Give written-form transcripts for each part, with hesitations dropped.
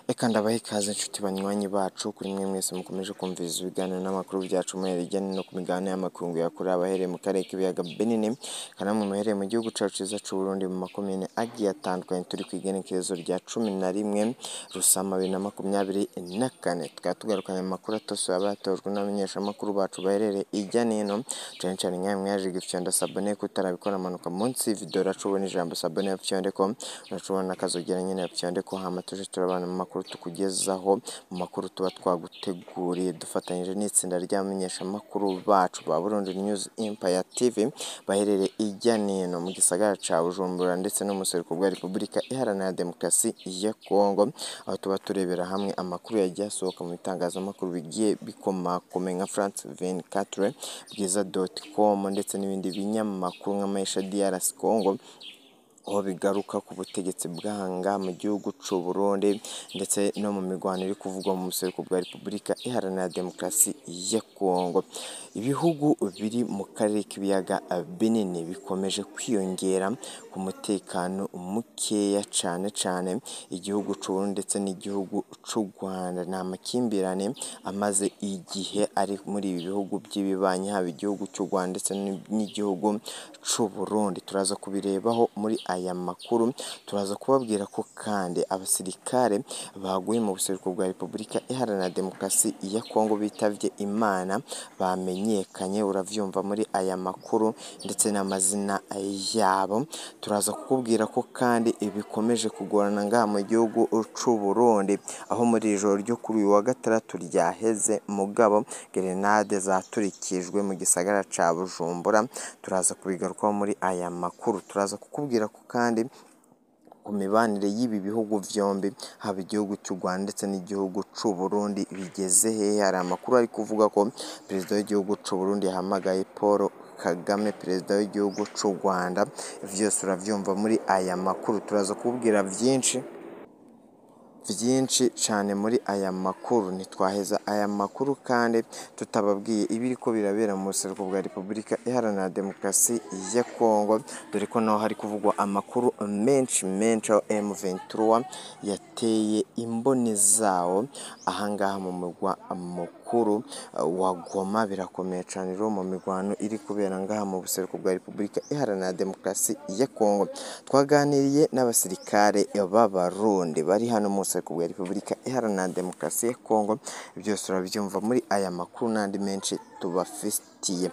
Reka ndabahe ikaze nshuti banywanyi bacu, kuri mwe mwese mukomeje kumviriza ibiganiro n'amakuru byacu muhereye hirya no hino ku migabane y'amakungu ya kure, abahereye mu karere k'ibiyaga binini, namwe muhereye mu gihugu cacu ciza c'Uburundi mu makomine agiye atandukanye. Turi kw'igenekerezo rya 11 Rusama 2024, tukaba tugarukanye amakuru atose aba yatojwe n'abamenyeshamakuru bacu baherereye hirya no hino, cane cane nkamwe mwaje gufyonda s'abonner. Kutarabikora, amanuka munsi y'ivideo uracubona ijambo s'abonner, ufyondeko, uracubona akazogera nyene, ufyondeko, hama tuje turabana mu makuru tukugezaho, mu makuru tuba twaguteguriye dufatanyije n'itsinda ry'abamenyeshamakuru bacu ba Burundi News Empire TV baherereye hirya no hino mu gisagara ca Bujumbura ndetse no mu buseruko bwa Repubulika Iharanira Demokarasi ya Kongo, aho tuba turebera hamwe amakuru yagiye asohoka mu bitangazamakuru bigiye bikomakomeye nka France 24, Bwiza.com ndetse n'ibindi binyamakuru nka Maisha DRC Congo, aho bigaruka ku butegetsi bw'ahangaha mu gihugu c'u Burundi ndetse no mu mirwano iri kuvugwa mu buseruko bwa Repubulika Iharanira Demokarasi ya Kongo. Ibihugu biri mu karere k'ibiyaga binini bikomeje kwiyongera ku mutekano mukeya, cane cane igihugu c'u Burundi ndetse n'igihugu c'u Rwanda. Ni amakimbirane amaze igihe ari muri ibi bihugu by'ibibanyi, haba igihugu c'u Rwanda ndetse n'igihugu c'u Burundi. Turaza kubirebaho muri aya makuru. Turaza kubabwira ko kandi abasirikare baguye mu buseruko bwa Repubulika Iharanira Demokarasi ya Kongo bitavye Imana bamenyekanye, uravyumva muri aya makuru ndetse n'amazina yabo. Turaza kukubwira ko kandi bikomeje kugorana ngaha mu gihugu c'u Burundi, aho muri iri joro ryo kuri uyu wa gatandatu ryaheze mugabo gerenade zaturikijwe mu gisagara ca Bujumbura. Turaza kubigarukaho muri aya makuru. Turaza kukubwira ko kandi ku mibanire y'ibi bihugu vyombi, haba igihugu c'u Rwanda ndetse n'igihugu c'u Burundi, bigeze hehe. Hari amakuru ari kuvuga ko perezida w'igihugu c'u Burundi yahamagaye Paul Kagame, perezida w'igihugu c'u Rwanda. Vyose uravyumva muri aya makuru. Turaza kukubwira vyinshi vyinshi cane muri aya makuru. Ntitwaheza aya makuru kandi tutababwiye ibiriko birabera mu buseruko bwa Repubulika Iharanira Demokarasi ya Kongo, dore ko naho hari kuvugwa amakuru menshi menshi, aho M23 yateye imboni zawo ahangaha mu murwa mukuru wa Goma. Birakomeye cane rero mu mirwano iri kubera ngaha mu buseruko bwa Repubulika Iharanira Demokarasi ya Kongo. Twaganiriye n'abasirikare b'Abarundi bari hano mu buseruko bwa Repubulika Iharanira Demokarasi ya Kongo. Byose urabyumva muri aya makuru n'andi menshi tubafitiye.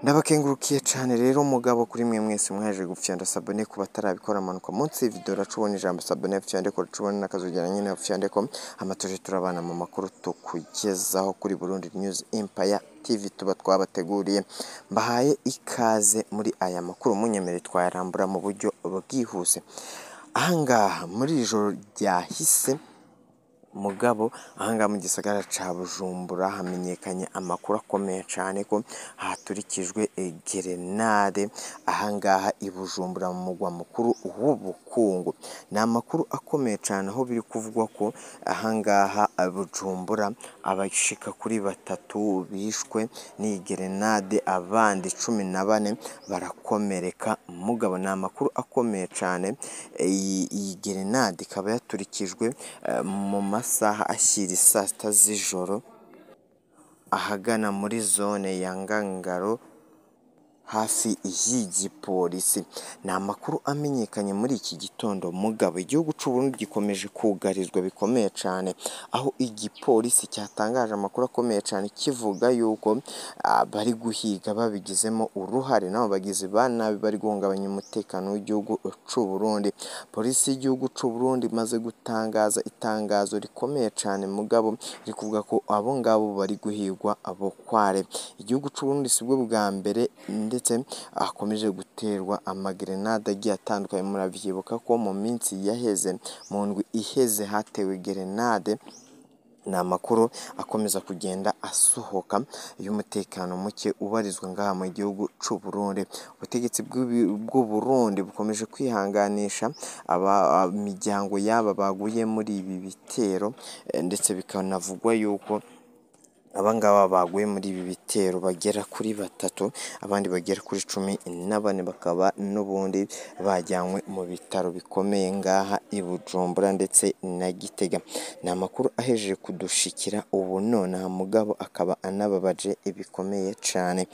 Ndabakengurukiye cane rero mugabo kuri mwe mwese mwaje gufyonda s'abonner. Ku batarabikora, amanuka munsi y'ivideo uracubona ijambo s'abonner, ufyondeko, uracubona n'akazogera nyene, ufyondeko, hama tuje turabana mu makuru tukugezaho kuri Burundi News Empire TV tuba twabateguriye. Mbahaye ikaze muri aya makuru, munyemerere twayarambura mu buryo bwihuse. Ahangaha muri iri joro ryahise mugabo, ahangaha mu gisagara ca Bujumbura hamenyekanye amakuru akomeye cane ko haturikijwe gerenade ahangaha i Bujumbura mu mugwa mukuru w'ubukungu. Ni amakuru akomeye cane, aho biri kuvugwa ko ahangaha Bujumbura abashika kuri batatu bishwe n'iyi gerenade, abandi 14 barakomereka. Mugabo ni amakuru akomeye cane. Iyi gerenade ikaba yaturikijwe mu masaha ashyira isaa sita z'ijoro ahagana muri zone ya Ngangaro hafi y'igipolisi. Ni amakuru amenyekanye muri iki gitondo. Mugabo igihugu c'u Burundi gikomeje kugarizwa bikomeye cane, aho igipolisi cyatangaje amakuru akomeye cane kivuga yuko bari guhiga babigizemo uruhare n'abo bagizi ba nabi bari guhungabanya umutekano w'igihugu c'u Burundi. Polisi y'igihugu c'u Burundi imaze gutangaza itangazo rikomeye cane mugabo riri kuvuga ko abo ngabo bari guhigwa bukware. Igihugu c'u Burundi sibwo bwa mbere ndetse hakomeje guterwa amagerenade agiye atandukanye. Muravyibuka ko mu minsi yaheze, mu ndwi iheze, hatewe gerenade. Ni amakuru akomeza kugenda asohoka y'umutekano muke ubarizwa ngaha mu gihugu c'u Burundi. Ubutegetsi bw'u Burundi bukomeje kwihanganisha imiryango y'aba baguye muri ibi bitero, ndetse bikanavugwa yuko Abangaba baguye muri ibi bitero bagera kuri 3, abandi bagera kuri 14 bakaba n'ubundi bajyanywe mu bitaro bikomeye ngaha i Bujumbura ndetse na Gitega. Ni amakuru ahejeje kudushikira ubu nonaha, mugabo akaba anababaje bikomeye cane.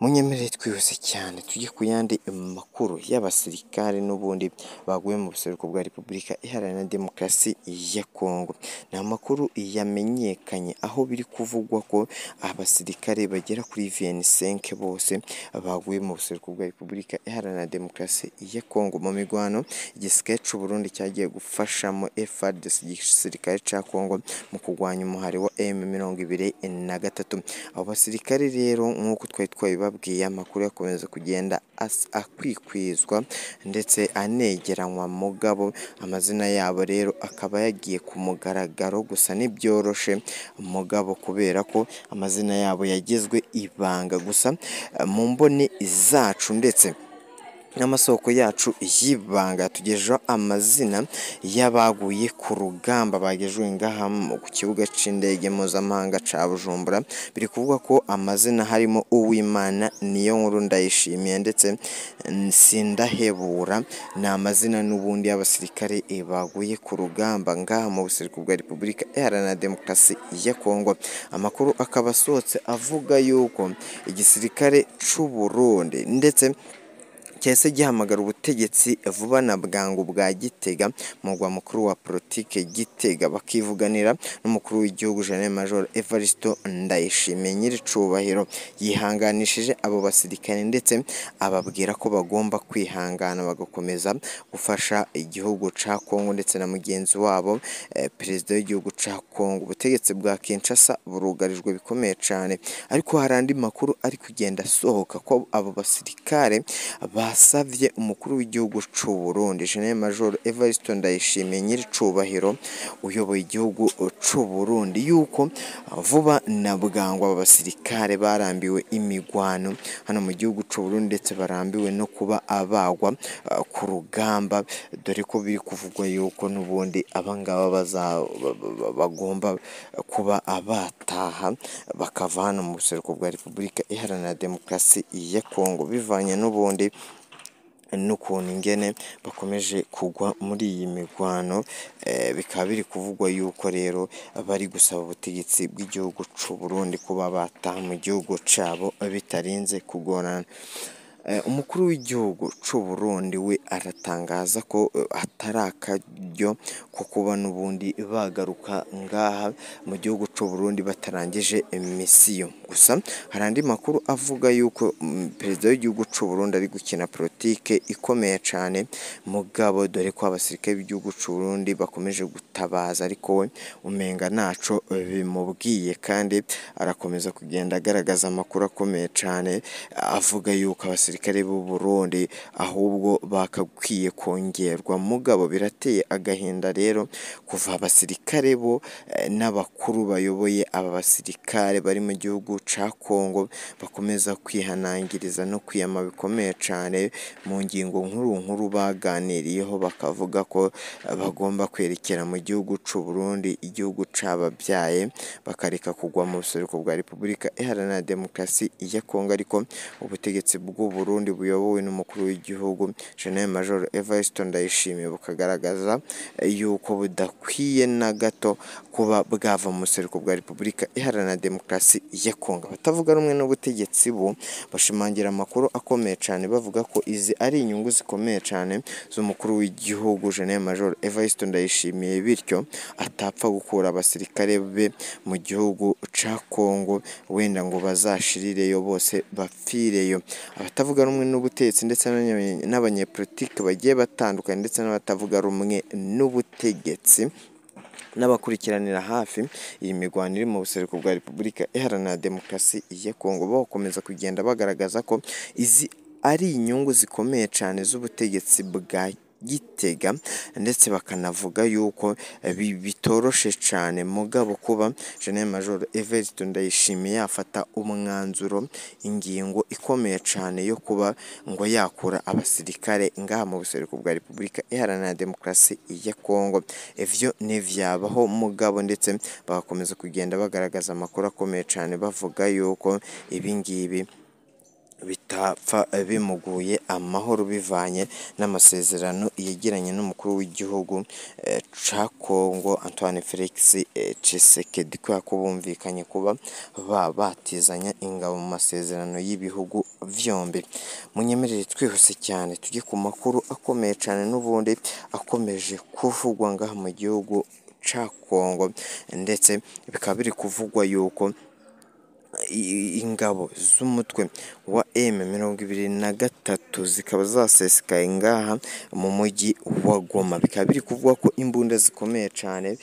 Munyemerere twihuse cyane tujye ku yandi makuru y'abasirikare n'ubundi baguye mu buseruko bwa Repubulika Iharanira Demokarasi ya Kongo. Ni amakuru yamenyekanye aho biri kuvugwa ko abasirikare bagera kuri 25 bose baguye mu buseruko bwa Repubulika Iharanira Demokarasi ya Kongo mu migwano igisirikare c'u Burundi cyagiye gufashamo FARDC, igisirikare ca Kongo, mu kurwanya umuhari wa M23. Abo basirikare rero nk'uko twari twabibabwiye, amakuru yakomeza kugenda akwikwizwa ndetse anegeranywa, mugabo amazina yabo rero akaba yagiye ku mugaragaro, gusa ntibyoroshe mugabo kubera ko amazina yabo yagizwe ibanga. Gusa mu mboni zacu ndetse n'amasoko yacu y'ibanga tugejeho amazina y'abaguye ku rugamba bagejejwe ngaha ku kibuga c'indege mpuzamahanga ca Bujumbura. Biri kuvuga ko amazina harimo Uwimana, Niyonkuru, Ndayishimiye ndetse Sindahebura. Ni amazina n'ubundi y'abasirikare baguye ku rugamba ngaha mu buseruko bwa Repubulika Iharanira Demokarasi ya Kongo. Amakuru akaba asohotse avuga yuko igisirikare c'u Burundi ndetse cyahise gihamagara ubutegetsi vuba na bwangu bwa Gitega, murwa mukuru wa politike Gitega, bakivuganira n'umukuru w'igihugu General Major Evaristo Ndayishimiye nyiricubahiro. Yihanganishije abo basirikare ndetse ababwira ko bagomba kwihangana bagakomeza gufasha igihugu ca Kongo ndetse na mugenzi wabo perezida w'igihugu ca Kongo. Ubutegetsi bwa Kinshasa burugarijwe bikomeye cane, ariko hari andi makuru ari kugenda asohoka ko abo basirikare basavye umukuru w'igihugu c'u Burundi General Major Evariste Ndayishimiye nyiricubahiro uyoboye igihugu c'u Burundi yuko vuba na bwangu aba basirikare barambiwe imigwano hano mu gihugu c'u Burundi ndetse barambiwe no kuba abagwa ku rugamba, dore ko biri kuvugwa yuko n'ubundi abangaba bagomba kuba abataha bakava hano mu buseruko bwa Repubulika Iharanira Demokarasi ya Kongo, bivanye n'ubundi n'ukuntu ingene bakomeje kugwa muri iyi migwano. Bikaba biri kuvugwa yuko rero bari gusaba ubutegetsi bw'igihugu c'u Burundi kuba bataha mu gihugu cabo bitarinze kugorana. Umukuru w'igihugu c'u Burundi we aratangaza ko atari akaryo ko kuba n'ubundi bagaruka ngaha mu gihugu c'u Burundi batarangije misiyo. Gusa hari andi makuru avuga yuko perezida w'igihugu c'u Burundi ari gukina politike ikomeye cane, mugabo dore ko abasirikare b'igihugu c'u Burundi bakomeje gutabaza, ariko we umenga ntaco bimubwiye, kandi arakomeza kugenda agaragaza amakuru akomeye cane avuga yuko abasirikare b'u Burundi ahubwo bakakwiye kongerwa. Mugabo birateye agahinda rero kuva abasirikare bo n'abakuru bayoboye aba basirikare bari mu gihugu ca Kongo bakomeza kwihanangiriza no kwiyama bikomeye cane mu ngingo nkuru nkuru baganiriyeho, bakavuga ko bagomba kwerekera mu gihugu c'u Burundi, igihugu cababyaye, bakareka kugwa mu buseruko bwa Repubulika Iharanira Demokarasi ya Kongo. Ariko ubutegetsi bw'u Burundi buyobowe n'umukuru w'igihugu General Major Evariste Ndayishimiye bukagaragaza yuko budakwiye na gato kuba bwava mu buseruko bwa Repubulika Iharanira Demokarasi ya Kongo. Abatavuga rumwe n'ubutegetsi bo bashimangira amakuru akomeye cane bavuga ko izi ari inyungu zikomeye cane z'umukuru w'igihugu General Major Evariste Ndayishimiye, bityo atapfa gukura abasirikare be mu gihugu ca Kongo wenda ngo bazashirireyo bose bapfireyo. Abatavuga rumwe n'ubutegetsi ndetse n'abanyepolitike bagiye batandukanye ndetse n'abatavuga rumwe n'ubutegetsi n'abakurikiranira hafi iyi migwano iri mu buseruko bwa Repubulika Iharanira Demokarasi ya Kongo bakomeza kugenda bagaragaza ko izi ari inyungu zikomeye cane z'ubutegetsi bwa Gitega, ndetse bakanavuga yuko bitoroshe cane mugabo kuba General Major Evariste Ndayishimiye yafata umwanzuro, ingingo ikomeye cane yo kuba ngo yakura abasirikare ngaha mu buseruko bwa Repubulika Iharanira Demokarasi ya Kongo. Ivyo ntivyabaho mugabo, ndetse bagakomeza kugenda bagaragaza amakuru akomeye cane bavuga yuko ibingibi bitapfa bimuguye amahoro bivanye n'amasezerano yagiranye n'umukuru w'igihugu ca Kongo Antoine Felix Tshisekedi, kubera ko bumvikanye kuba batizanya ingabo mu masezerano y'ibihugu vyombi. Munyemerere twihuse cyane tujye ku makuru akomeye cane n'ubundi akomeje kuvugwa ngaha mu gihugu ca Kongo, ndetse bikaba biri kuvugwa yuko ingabo z'umutwe wa M23 zikaba zasesekaye ngaha mu mujyi wa Goma. Bikaba biri kuvugwa ko imbunda zikomeye cane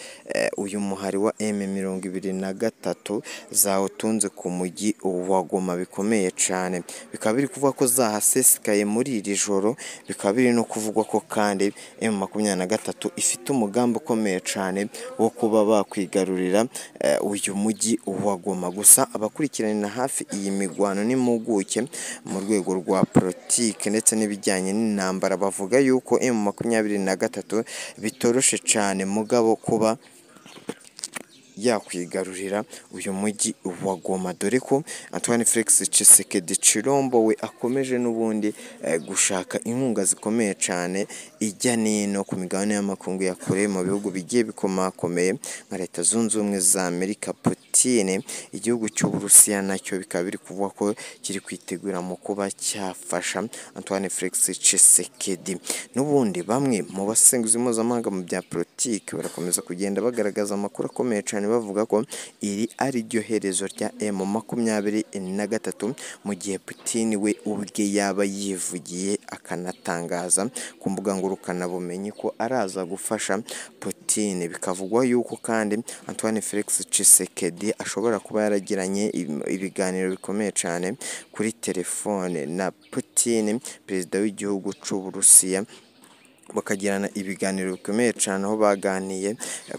uyu muhari wa M23 zawutunze ku mujyi wa Goma bikomeye cane. Bikaba biri kuvugwa ko zahasesekaye muri iri joro, bikaba biri no kuvugwa ko kandi M23 ifite umugambi ukomeye cane wo kuba bakwigarurira uyu mujyi wa Goma. Gusa abakurikiranira hafi iyi migwano n'impuguke mu rwego rwa politike ndetse n'ibijyanye n'intambara bavuga yuko M23 bitoroshe cane mugabo kuba yakwigarurira uyu mujyi wa Goma, dore ko Antoine Felix Tshisekedi Tshilombo we akomeje n'ubundi gushaka inkunga zikomeye cane ijya n'ino ku migabane y'amakungu ya kure mu bihugu bigiye bikomakomeye nka Leta Zunze Ubumwe za Amerika, Putin, igihugu cy'Uburusiya nacyo bikaba biri kuvuga ko kiri kwitegura mu kuba cyafasha Antoine Felix Tshisekedi. N'ubundi bamwe mu basenguzi mpuzamahanga mu bya politiki barakomeza kugenda bagaragaza amakuru akomeye cane bavuga ko iri ari ryo herezo rya M23, mu gihe Putin we ubwe yaba yivugiye akanatangaza ku mbuga ngurukanabumenyi ko araza gufasha Putin. Bikavugwa yuko kandi Antoine Felix Tshisekedi ashobora kuba yaragiranye ibiganiro bikomeye cane kuri telefone na Putin, perezida w'igihugu c'Uburusiya, bakagirana ibiganiro bikomeye cane aho baganiye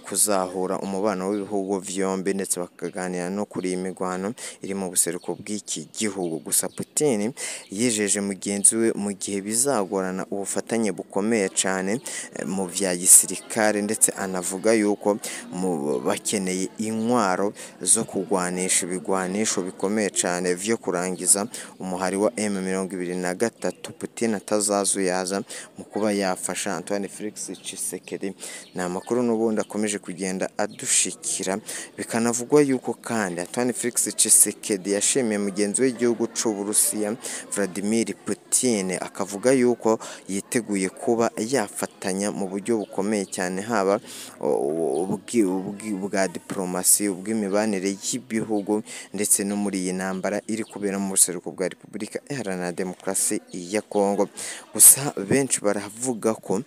kuzahura umubano w'ibihugu vyombi, ndetse bakaganira no kuri iyi migwano iri mu buseruko bw'iki gihugu. Gusa Putin yijeje mugenzi we mu gihe bizagorana ubufatanye bukomeye cane mu vya gisirikare, ndetse anavuga yuko bakeneye intwaro zo kugwanisha ibigwanisho bikomeye cane vyo kurangiza umuhari wa M23. Putin atazazuyaza mu kuba yafasha Antoine Felix Tshisekedi. Ni amakuru n'ubundi akomeje kugenda adushikira, bikanavugwa yuko kandi Antoine Felix Tshisekedi yashimiye mugenzi w'igihugu c'Uburusiya Vladimir Putin, akavuga yuko yiteguye kuba yafatanya mu buryo bukomeye cyane, haba bwa diplomasi, ubw'imibanire y'ibihugu, ndetse no muri iyi ntambara iri kubera mu buseruko bwa Repubulika Iharanira Demokarasi ya Kongo. Gusa benshi baravuga ko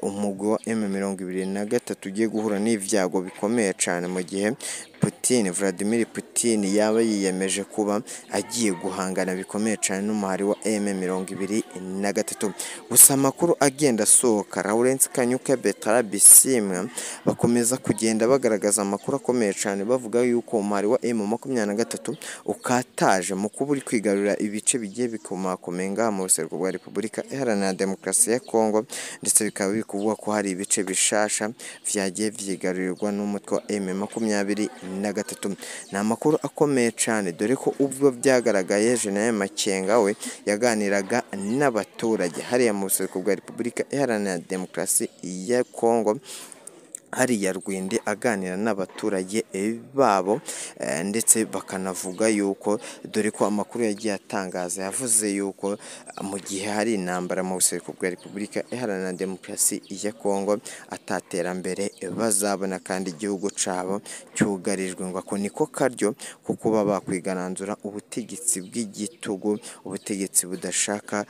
umugwi wa M23 ugiye guhura n'ivyago bikomeye cane mu gihe Putin, Vladimir Putin yaba yiyemeje kuba agiye guhangana bikomeye cane n'umuhari wa M23. Gusa amakuru agenda asohoka, Lawrence Kanyuka, Bertrand Bisimwa bakomeza kugenda bagaragaza amakuru akomeye cane bavuga yuko umuhari wa M23 ukataje mu kuba uri kwigarurira ibice bigiye bikomakomeye ngaha mu buseruko bwa Repubulika Iharanira Demokarasi ya Kongo, ndetse bikaba biri kuvugwa ko hari ibice bishasha vyagiye vyigarurirwa n'umutwe wa M23. Ni amakuru akomeye cane, dore ko ubwo byagaragaye General Makenga we yaganiraga n'abaturage hariya mu buseruko bwa Repubulika Iharanira Demokarasi ya Kongo, hariya Rwindi, aganira n'abaturage babo, ndetse bakanavuga yuko, dore ko amakuru yagiye atangaza yavuze yuko mu gihe hari intambara mu buseruko bwa Repubulika Iharanira Demokarasi ya Kongo ataterambere bazabona, kandi igihugu cabo cyugarijwe. Ngo ako niko karyo ko kuba bakwigaranzura ubutegetsi bw'igitugu, ubutegetsi budashaka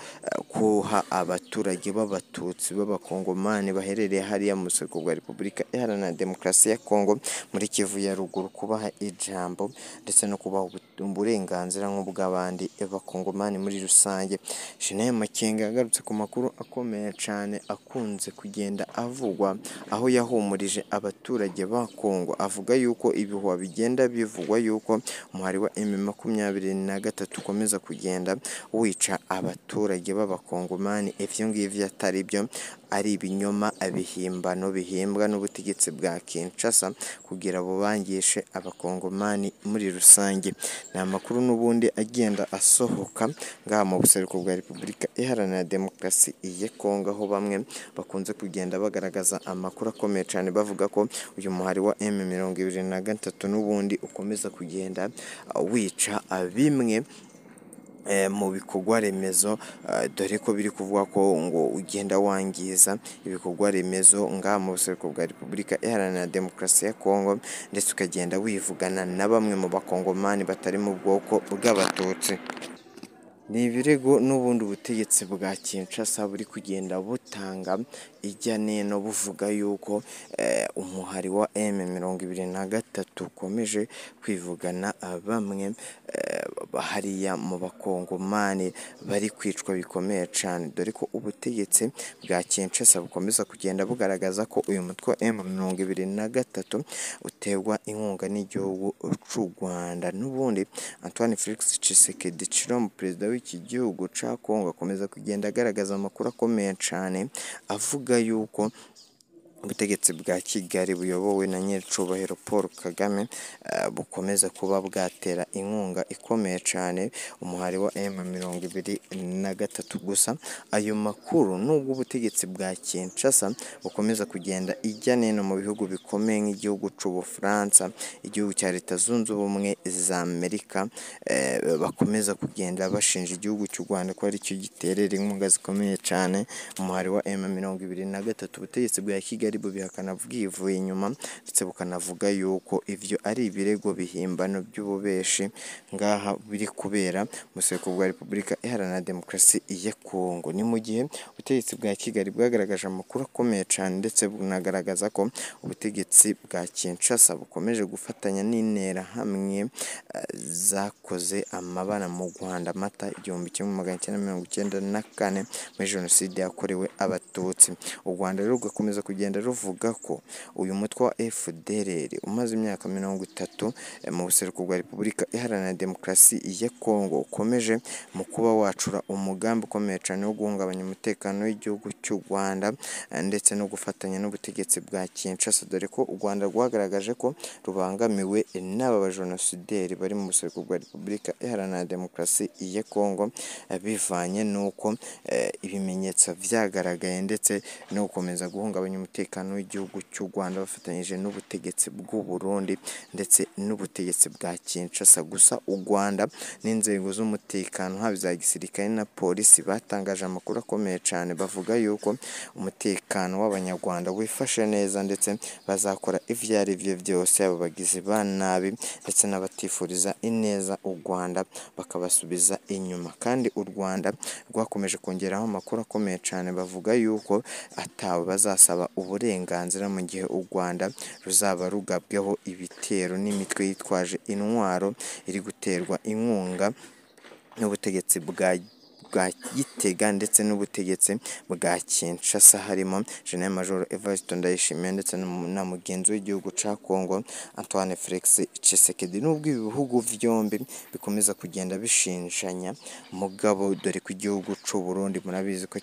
kuha abaturage b'abatutsi b'abakongomani baherereye hariya mu buseruko bwa Repubulika Iharanira Demokarasi ya Kongo muri Kivu ya Ruguru kubaha ijambo ndetse no kubaha uburenganzira nk'ubw'abandi bakongomani muri rusange. Jenerali Makenga yagarutse ku makuru akomeye cyane akunze kugenda avugwa, aho yahumurije abaturage ba Kongo avuga yuko ibihuha bigenda bivugwa yuko umuhari wa M23 ukomeza kugenda wica abaturage b'abakongomani, ivyo ngivyo atari byo, ari ibinyoma bihimbano bihimbwa n'ubutegetsi bwa Kinshasa kugira bubangishe abakongomani muri rusange. Ni amakuru n'ubundi agenda asohoka ngaha mu buseruko bwa Repubulika Iharanira Demokarasi ya Kongo, aho bamwe bakunze kugenda bagaragaza amakuru akomeye cyane bavuga ko uyu muhari wa M23 n'ubundi ukomeza kugenda wica bimwe mu bikorwa remezo, dore ko biri kuvuga ko ngo ugenda wangiza ibikorwa remezo ngaha mu buseruko bwa Repubulika Iharanira Demokarasi ya Kongo, ndetse ukagenda wivugana na bamwe mu bakongomani batari mu bwoko bw'abatutsi. Ni ibirego n'ubundi ubutegetsi bwa Kinshasa buri kugenda butanga ijya nino buvuga yuko umuhari wa M23 ukomeje kwivugana bamwe hariya mu bakongomani bari kwicwa bikomeye cyane, dore ko ubutegetsi bwa Kinshasa bukomeza kugenda bugaragaza ko uyu mutwe wa M23 uterwa inkunga n'igihugu cy'u Rwanda. N'ubundi Antoine Felix Tshisekedi Tshilombo, perezida w'iki gihugu ca Kongo, akomeza kugenda agaragaza amakuru akomeye cyane avuga yuko ubutegetsi bwa Kigali buyobowe na nyiricubahiro Paul Kagame bukomeza kuba bwatera inkunga ikomeye cyane umuhari wa M23. Gusa ayo makuru nubwo ubutegetsi bwa Kinshasa bukomeza kugenda ijya nino mu bihugu bikomeye nk'igihugu c'Ubufaransa, igihugu cya Leta Zunze Ubumwe za Amerika, bakomeza kugenda bashinja igihugu cy'u Rwanda ko aricyo giterera inkunga zikomeye cyane umuhari wa M23. Ubutegetsi bwa Kigali bubihakana bwivuye inyuma, ndetse bukanavuga yuko ivyo ari ibirego bihimbano by'ububeshi ngaha biri kubera mu buseruko bwa Repubulika Iharanira Demokarasi ya Kongo. Ni mu gihe ubutegetsi bwa Kigali bwagaragaje amakuru akomeye cyane, ndetse bunagaragaza ko ubutegetsi bwa Kinshasa bukomeje gufatanya n'interahamwe zakoze amabara mu Rwanda Mata 1994 muri Jenoside yakorewe Abatutsi. U Rwanda rero rugakomeza kugenda ruvuga ko uyu mutwe wa FDLR umaze imyaka 30 mu buseruko bwa Repubulika Iharanira Demokarasi ya Kongo ukomeje mu kuba wacura umugambi ukomeye cyane wo guhungabanya umutekano w'igihugu cy'u Rwanda ndetse no gufatanya n'ubutegetsi bwa Kinshasa, dore ko u Rwanda rwagaragaje ko rubangamiwe n'aba bajenosideri bari mu buseruko bwa Repubulika Iharanira Demokarasi ya Kongo, bivanye n'uko ibimenyetso vyagaragaye ndetse no gukomeza guhungabanya umutekano w'igihugu cy'u Rwanda bafatanyije n'ubutegetsi bw'u Burundi ndetse n'ubutegetsi bwa Kinshasa. Gusa u Rwanda n'inzego z'umutekano haba iza gisirikare na polisi batangaje amakuru akomeye cyane bavuga yuko umutekano w'abanyarwanda wifashe neza, ndetse bazakora ivyo ari byo byose abo bagizi ba nabi ndetse n'abatifuriza ineza u Rwanda bakabasubiza inyuma. Kandi u Rwanda rwakomeje kongeraho amakuru akomeye cyane bavuga yuko atawe bazasaba uburenganzira mu gihe u Rwanda ruzaba rugabweho ibitero n'imitwe yitwaje intwaro iri guterwa inkunga n'ubutegetsi bwa Gitega ndetse n'ubutegetsi bwa Kinshasa, harimo General Major Evariste Ndayishimiye ndetse na mugenzi w'igihugu ca Kongo Antoine Felix Tshisekedi. Nubwo ibi bihugu vyombi bikomeza kugenda bishinjanya, mugabo dore ko igihugu c'u Burundi murabizi ko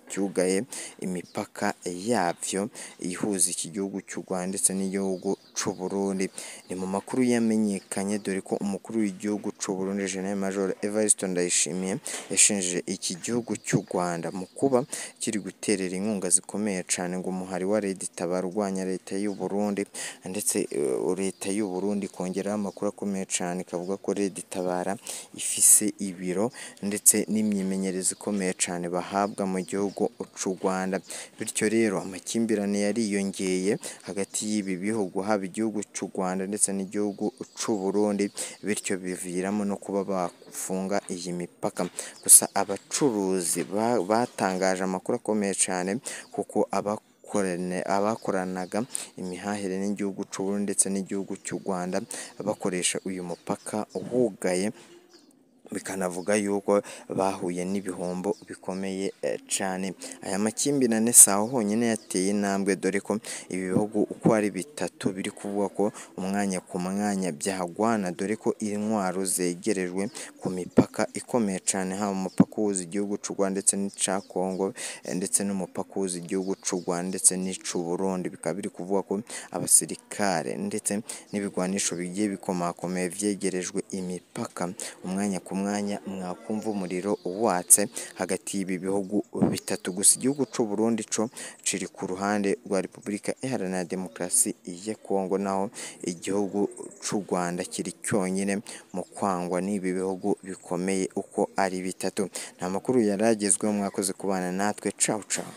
cyugaye imipaka yavyo ihuza iki gihugu cy'u Rwanda ndetse n'igihugu c'u Burundi. Ni mu makuru yamenyekanye dore ko umukuru w'igihugu c'u Burundi General Major Evariste Ndayishimiye yashinjije iki gihugu cy'u Rwanda mu kuba kiri guterera inkunga zikomeye cyane ngo umuhari wa Red Tabara urwanya leta y'u Burundi, ndetse leta y'u Burundi kongeraho amakuru akomeye cyane ikavuga ko Red Tabara ifise ibiro ndetse n'imyimenyerezo ikomeye cyane bahabwa mu gihugu cy'u Rwanda. Bityo rero amakimbirane yariyongeye hagati y'ibi bihugu, haba igihugu cy'u Rwanda ndetse n'igihugu cy'u Burundi, bityo biviramo no kuba bafunga iyi mipaka. Gusa abacuruzi batangaje amakuru akomeye cyane kuko abakoranaga imihahire n'igihugu c'u Burundi ndetse n'igihugu cy'u Rwanda bakoresha uyu mupaka wugaye, bikanavuga yuko bahuye n'ibihombo bikomeye cane. Aya makimbirane si aho honyine yateye intambwe, dore ko ibi bihugu uko ari bitatu biri kuvuga ko umwanya ku mwanya byagwana, dore ko intwaro zegerejwe ku mipaka ikomeye cane, haba umupaka uhuza igihugu c'u Rwanda ndetse n'ica Congo ndetse n'umupaka uhuza igihugu c'u Rwanda ndetse n'ic'u Burundi. Bikaba biri kuvuga ko abasirikare ndetse n'ibigwanisho bigiye bikomakomeye vyegerejwe imipaka, umwanya ku mwanya mwakumva umuriro watse hagati y'ibi bihugu bitatu. Gusa igihugu c'u Burundi co ciri ku ruhande rwa Repubulika Iharanira Demokarasi ya Kongo, naho igihugu c'u Rwanda kiri cyonyine mu kwangwa n'ibi bihugu bikomeye uko ari bitatu. Nta makuru yari agezweho, mwakoze kubana natwe, cawu cawu.